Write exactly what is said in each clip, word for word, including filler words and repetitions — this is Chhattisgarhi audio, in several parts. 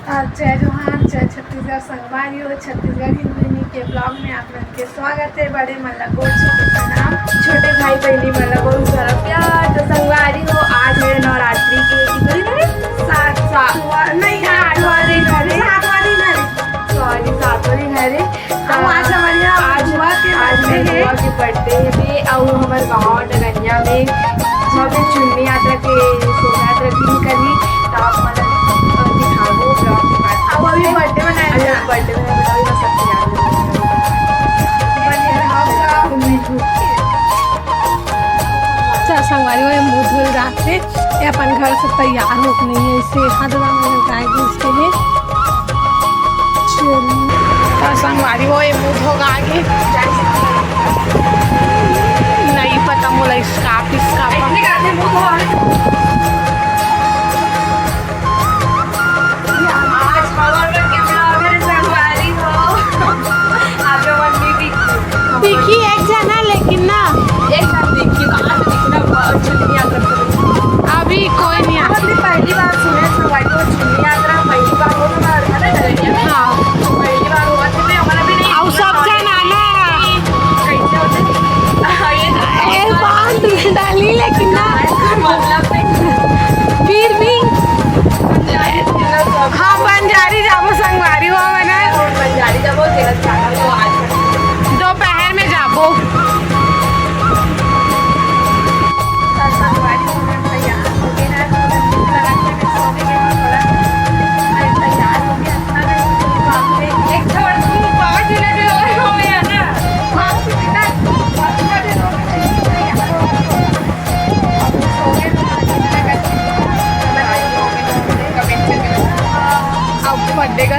जय जोहार, जय छत्तीसगढ़ संगवारी हो। छत्तीसगढ़ हिंदुनी के vlog में आप मन के स्वागत है। बड़े मन ला गोठ छू के प्रणाम, छोटे भाई बहिनी मन ला बहुत सारा प्यार। तो संगवारी हो, आज है नवरात्रि के कितने दिन है? सात, सात, नहीं, आठवां दिन हरे। सातवां दिन हरे। Sorry, सातवां दिन हरे। अब आज हमारे यहाँ आज, बुआ के आज birthday मेरे है। बुआ के birthday है, अउ हमर गाँव डगनिया में वहाँ पे चुन्नी यात्रा के शोभा यात्रा भी निकली, तो आप मन ला दिखाबो vlog के बाद। अब अभी birthday मनाया अभी जा। Birthday मनाया जा, अभी बस सबके याद में। बने रहो vlog में। अच्छा संगवारी हो, ये मुँह धोए जात हे, ये अपन घर से तैयार होत नहीं है, इसे हाथ लगा के गाय घुस के है। चलिए। तो संगवारी हो, ये मुँह धो के आगे। नहीं पता मोला इसका, इसका। आज हमारे कैमरा अगर संगवारी हो, आप लोग दिखी एक जना, लेकिन ना एक जना दिखी, कहाँ से दिखना, चुन्नी यात्रा। अभी कोई नहीं आ। हमने पहली बार सुने संगवारी हो चुन्नी यात्रा, पहली बार हो हमारा घर है। हाँ। तो पहली बार हुआ था, तो हमारा भी नहीं। और सब जना ना। कैसे होते? हाँ, ये ये बात डाली, लेकिन ना। मतलब नहीं। फिर भी। हाँ, बंजारी जाबो संगवारी हो मना। बंजारी जाबो, तेरा channel को आज दोपहर में जाबो। अब birthday का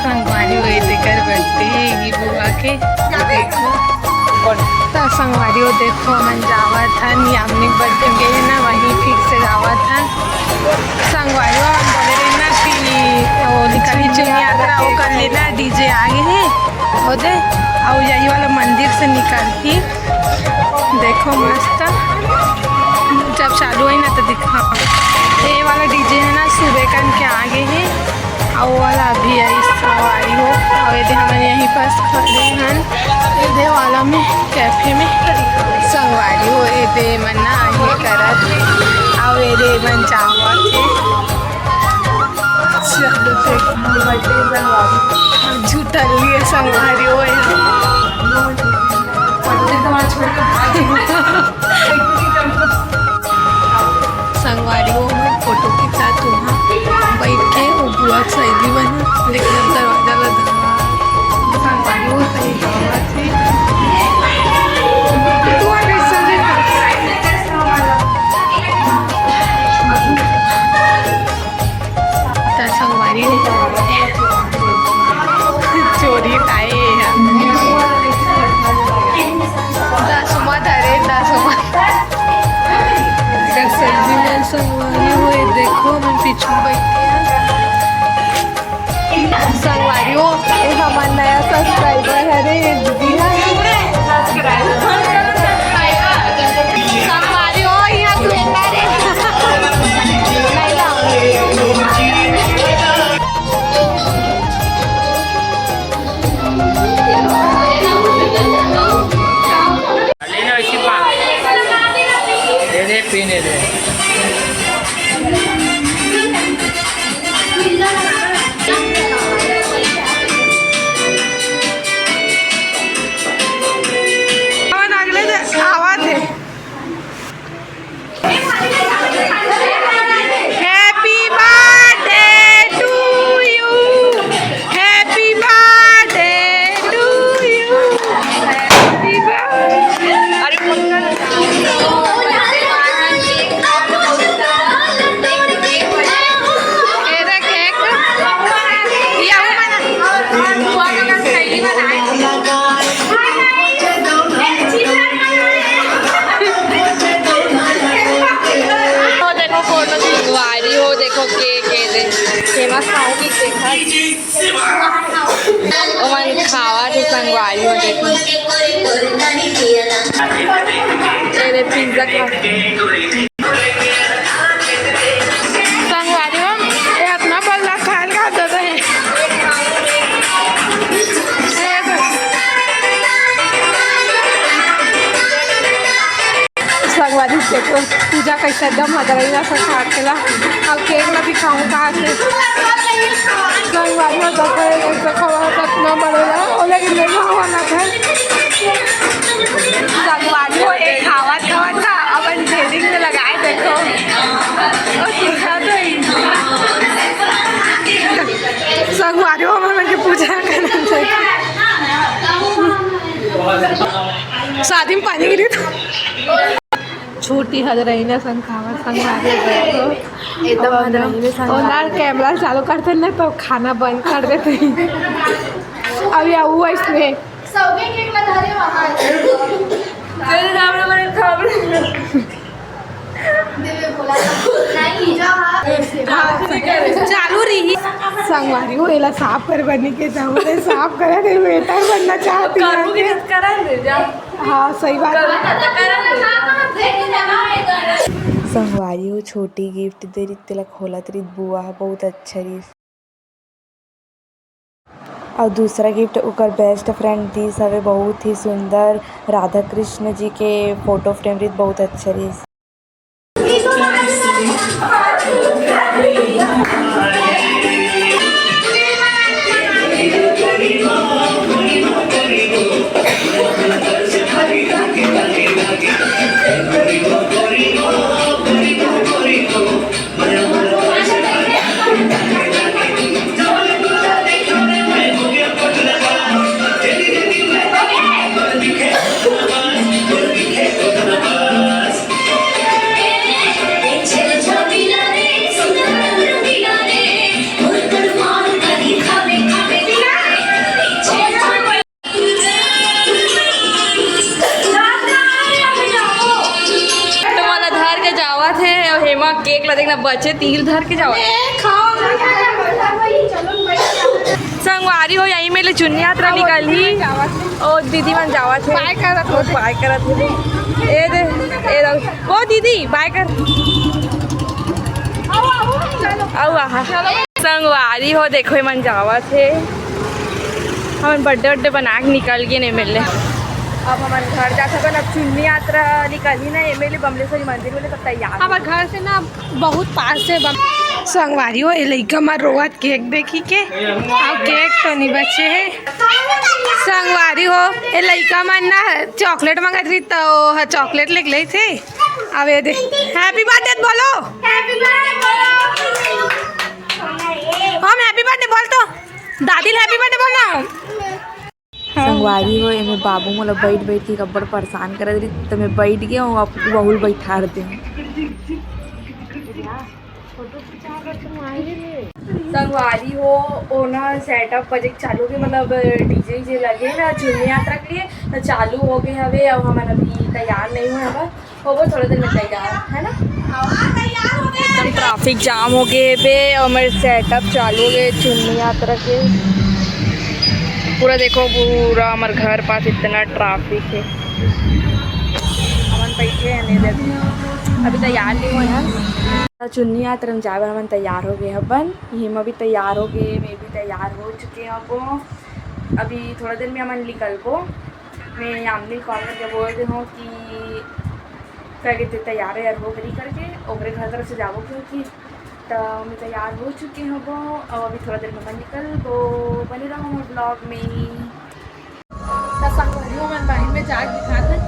संगवारी हो, ये तेकर birthday हे, ये बुआ के। देखो। त संगवारी हो, देखो, हमन जावत हन, यामिनी के birthday के हे ना, वहीं फिर से जावत हन। संगवारी हो, हम बोले रहे ना कि वो निकली चुन्नी यात्रा, वो कर लेना, DJ आगे हे, वो दे, अउ यही वाला मंदिर से निकलही। देखो मस्त, जब चालू होही ना तो दिखा। ये वाला DJ हे ना, सुबह कन के आगे हे, अउ वो वाला अभी आई संगवारी हो। अउ ये दे हमन यहीं पास खड़े हन, ये दे वाला में, cafe में संगवारी हो। ये दे मन ना ये करत हे, अउ ये दे मन जावत हे। चलो देख, झूठल लिए संगवारी हो यहाँ। संगवारी हो, हमर फोटो खिंचा तुहा बैठ के, वो बुआ के सहेली बना, लेकिन अब दरवाजा लगा। संगवारी हो, सही बात है। तू आ कैसे? त संगवारी हो, चोरी ताए हे। दसमा धरे, दसमा। सब्जी में संगवारी हो, ये देखो, मैं पीछू बैठी हूँ। संगवारी हो, ये हमर नया subscriber हरे, ये दीदी ह। संगवारी हो, यहाँ श्वेता रे। लेने वैसी पा। दे दे, पीने दे। कौन अगले दे-, आवा थे? Happy birthday to you। Happy birthday to you। Happy birthday। अरे, ये देख cake। ये आओ मना। वो देखो, फोटो खिंचवा रही हो, देखो cake, ये दे। फेमस खाऊंगी, देखा। ओमन खावा थे संगवारी हो, देखो। ये दे, pizza खा। जा कैसे एकदम हदरई ला सब खा के ला। अब केक ला भी खाऊं कहा के। संगवारी हो तो फिर ऐसे खबर कतना बड़े ला। ओ लेकिन नहीं हुआ ना था। संगवारी हो एक खावत खावत था। अपन शेयरिंग में लगाए देखो। ओ दिखा तो ही। संगवारी हो मन के पूजा करना चाहिए। शादी में पानी गिरी था। छोटी हदरई ना संग खावा संग मारे गए तो। एकदम अब हदरई ना संग और ना कैमरा चालू करते ना तो खाना बंद कर देते। अब या वो इसमें सबके केक ला धरे वहाँ। तेरे सामने मैंने खा भी नहीं। देवे बोला था, नहीं, जो हाँ, ऐसे। हाँ, चालू रही। संगवारी हो एला साफ कर बनी के जाओ रे, साफ करे रे, वेटर बनना चाहती है। करा दे जा। हाँ, सही बात है। संगवारी हो, छोटी गिफ्ट दे रित, तेला खोलत रित बुआ ह, बहुत अच्छा रिस। अउ दूसरा गिफ्ट ओकर बेस्ट फ्रेंड दिस हवे, बहुत ही सुंदर राधा कृष्ण जी के फोटो फ्रेम रिस, बहुत अच्छा रिस। तो मला धर के जावत हे, अउ हेमा केक ला देखना बचे, तिल धर के जावत हे। संगवारी हो, यही मेले चुन्नी यात्रा निकलही। ओ दीदी मन जावत हे। बाय करत हो। बाय करत हे। ए दे, ए दे। ओ दीदी, बाय कर। आओ, आओ, चलो। आओ, आहा। चलो। संगवारी हो, देखो, ये मन जावत हे। हमन बर्थडे वड्डे बना के निकल गए एम एल ए। अब हमन घर जात हवन। अब चुन्नी यात्रा निकलही ना, एम एल ए बमलेश्वरी मंदिर में, तो तैयार। अब घर से ना बहुत पास हे बम-, संगवारी हो, ये लइका मन रोवत केक देखी के, अउ केक तो नहीं बचे हे। संगवारी हो, ये लइका मन ना चॉकलेट मंगत रही, तो चॉकलेट लेके ले थे। अब ये दे, हैप्पी बर्थडे बोलो। हैप्पी बर्थडे बोलो। हम हैप्पी बर्थडे बोल तो, दादी ल हैप्पी बर्थडे बोलना। संगवारी हो, एमे बाबू मोला बैठ बैठ के अब्बड़ परेशान करत रहिस, त मैं बैठ गे हूँ, अब वहू ल बैठार दे। संगवारी हो, ओ ना सेटअप बजे चालू के, मतलब डीजे जे लगे ना चुन्नी यात्रा के लिए, तो चालू हो गए हवे। अब हमन अभी तैयार नहीं हुए हवन, होबो थोड़ा देर में तैयार, है ना? एकदम ट्रैफिक जाम हो गए बे, और मेरे सेटअप चालू हो गए चुन्नी यात्रा के। पूरा देखो, पूरा हमारे घर पास इतना ट्रैफिक है। हमन बैठे हैं, नहीं देखो, अभी तैयार नहीं हुए हैं। चुन्नी यात्रा में जाए बर हमन तैयार हो गए हबन। हेमा भी तैयार हो गए, मैं भी तैयार हो चुके हबो। अभी थोड़ा देर में हमन निकलबो। मैं यामिनी ल कॉल करके बोल दे हूँ कि क्या कहते, तैयार वैयार हो करी करके ओकरे घर तरफ से जाबो, क्योंकि त मैं तैयार हो चुके हबो। और अभी थोड़ा देर में हमन निकलबो। बने रहो हमारे ब्लॉग में। त संगवारी हो, हमन बाहिर में जाके दिखात हन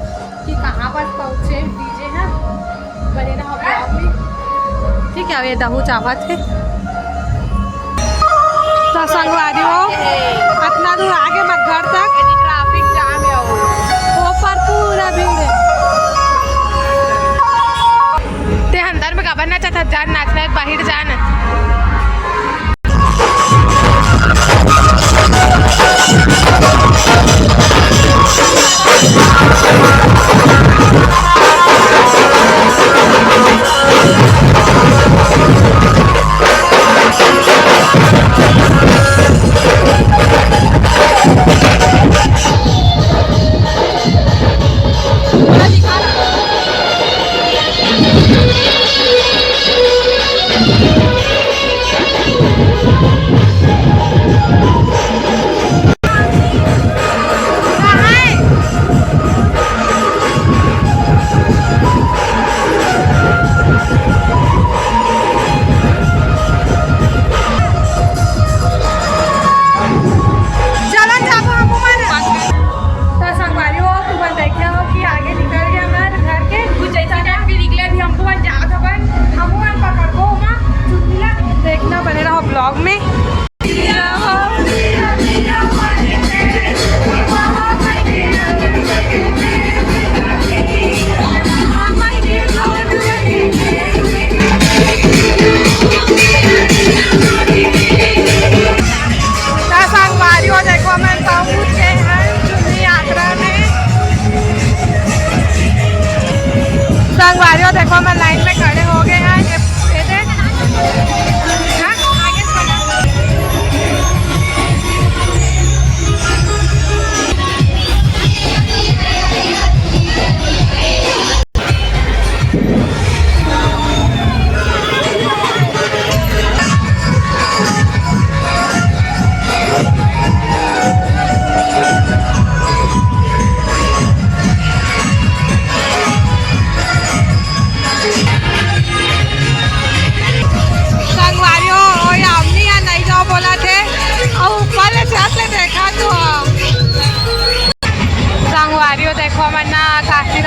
कि कहाँ पर पहुँचे डीजे ह। बने रहो ब्लॉग में। ठीक है, अब ये दहू चाहत है। त संगवारी हो, अतना दूर आगे मत घर तक। ट्रैफिक जाम है वो। ऊपर पूरा भीड़ है। ते अंदर में काबर नाचत हस? जा नाचना है, बाहिर जा ना।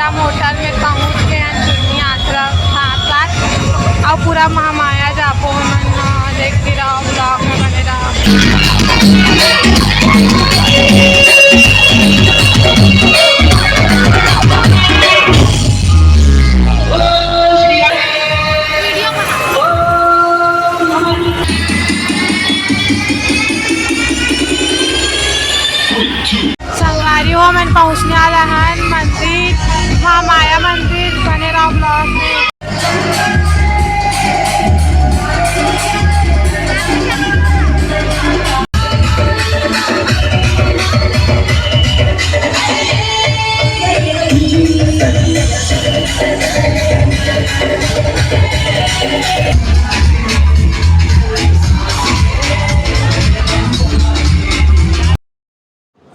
हम होटल में पहुंच गए हैं, चुन्नी आश्रम साथ साथ, और पूरा महामाया जाबो हमन ह। देखते रहो, ब्लॉग में बने रहो। संगवारी हो, हमन पहुँचने वाला हन मंदिर, महामाया मंदिर। बने रहो ब्लॉग में।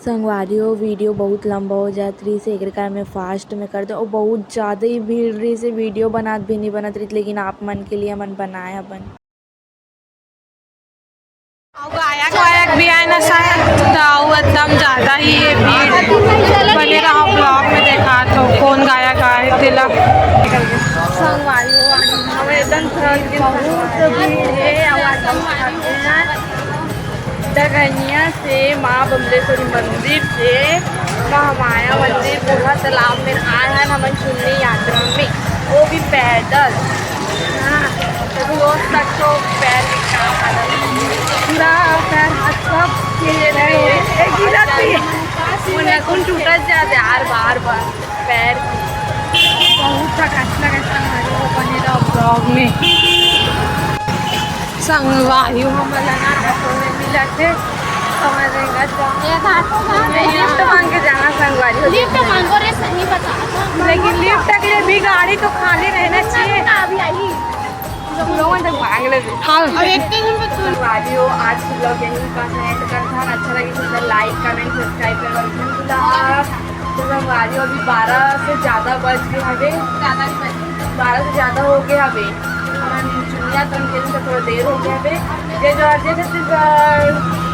संगवारी हो, वीडियो बहुत लंबा हो जात रहिस, एकरे कारण मैं फास्ट में कर दे। और बहुत ज़्यादा ही भीड़ रहिस, वीडियो बनात भी नहीं बनत रहिस, लेकिन आप मन के लिए हमन बनाए हबन। अउ गायक वायक भी आए ना शायद, तो अउ एकदम ज़्यादा ही ये भीड़। बने रहो ब्लॉग में, देखा तो कौन गायक आए तेला। संगवारी हो, आज हम एकदम थक गए, बहुत भीड़ है, आवाज डगनिया से माँ बमलेश्वरी मंदिर से महामाया मंदिर बूढ़ा तालाब में आए हैं हमन चुन्नी यात्रा में, वो भी पैदल। हाँ, तो दोस्त तक तो पैर में काम आ रहा है। पूरा पैर हाथ सब के रहे हैं। एक गिरा थी। वो नखुन टूटत जाते यार बार बार। पैर बहुत थकान लगे संगवारी हो, बने रहो ब्लॉग में। संगवारी हो, हमन ला ना ऑटो में मिलत हे, हमन रेंगत जाओ। ये घाटो घाट है। लिफ्ट मांग के जाना संगवारी हो। लिफ्ट मांगो रे, सही बता। लेकिन लिफ्ट के लिए भी गाड़ी तो खाली रहना चाहिए। अभी आई। लोगों से मांग ले। हाँ। और एक के हम बच्चों संगवारी हो, आज की ब्लॉग यहीं पर एंड करत हन। अच्छा लगे तो लाइक, कमेंट, सब्सक्राइब करे बर मत भूला। तो संगवारी हो, अभी बारह से ज़्यादा बज गए हवे, बारह से ज़्यादा हो गए हवे। हमन चुनिया तन के लिए थोड़ा देर हो गया हवे। जय जोहार, जय छत्तीसगढ़।